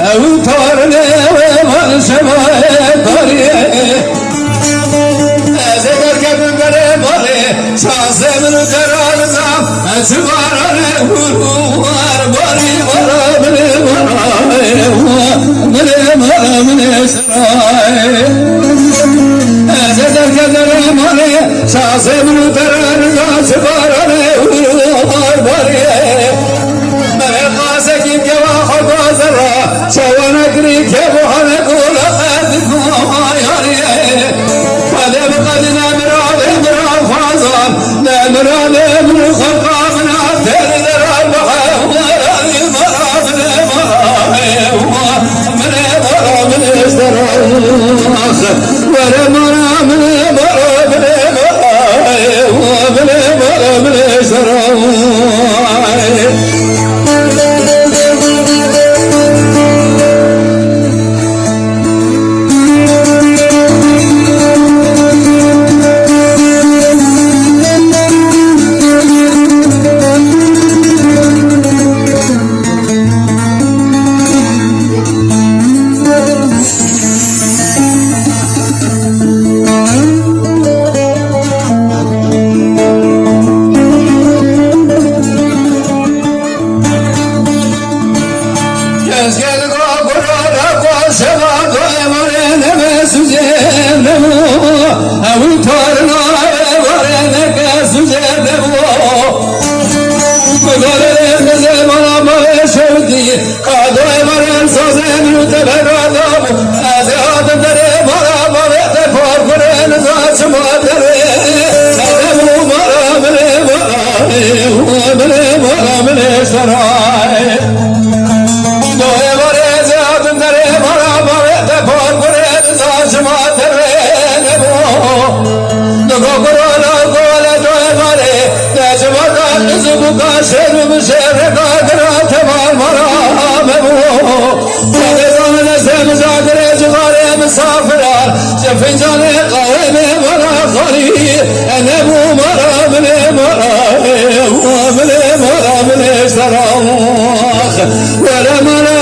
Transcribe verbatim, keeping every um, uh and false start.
Ew tarine we van şeva tarî. Ez ê derkevim berê malê, şazê min û dera nizam, ez çi barane hûr û war, barî bara, bilê bara, bilê bara, bilê saray. Ez ê derkevim berê malê, şazê min û dera nizam, çi barane hûr û war, barî. Mehê qasekî keva xwe gazera, çawana girî kevo hane gola qed yariyê. Xwedê bi qedî ne miravê mirav xwazan, ne miravê min û xelqa min a têr derar bihe. Were mara min ê mara ê wa, min ê mara min ê sera. Were mara min ê mara min ê mara ê wa, min ê mara min ê sera. Kes gel go gurara go şeva go emare nebe suje nebo. Ew tarna emare neke suje nebo. Gare neze mana mare şevdi. Qado emare sazem rute berada. Ez ad dere mara mare te par gure neza çima dere. Sazem mara mare mara. Mine mara mine saray. Doye vare ziyadın dere mara mare te par gure za cima tere nebo. Dugo gura la gole doye vare. Ne cima da kızı bu kaşer bu şere da gira temar mara mebo. Sade zane se müzakere cigare misafirar. Fincanê qehwê bê mara xalî, ne bû mara min ê mara, min ê mara min ê sera. Were mara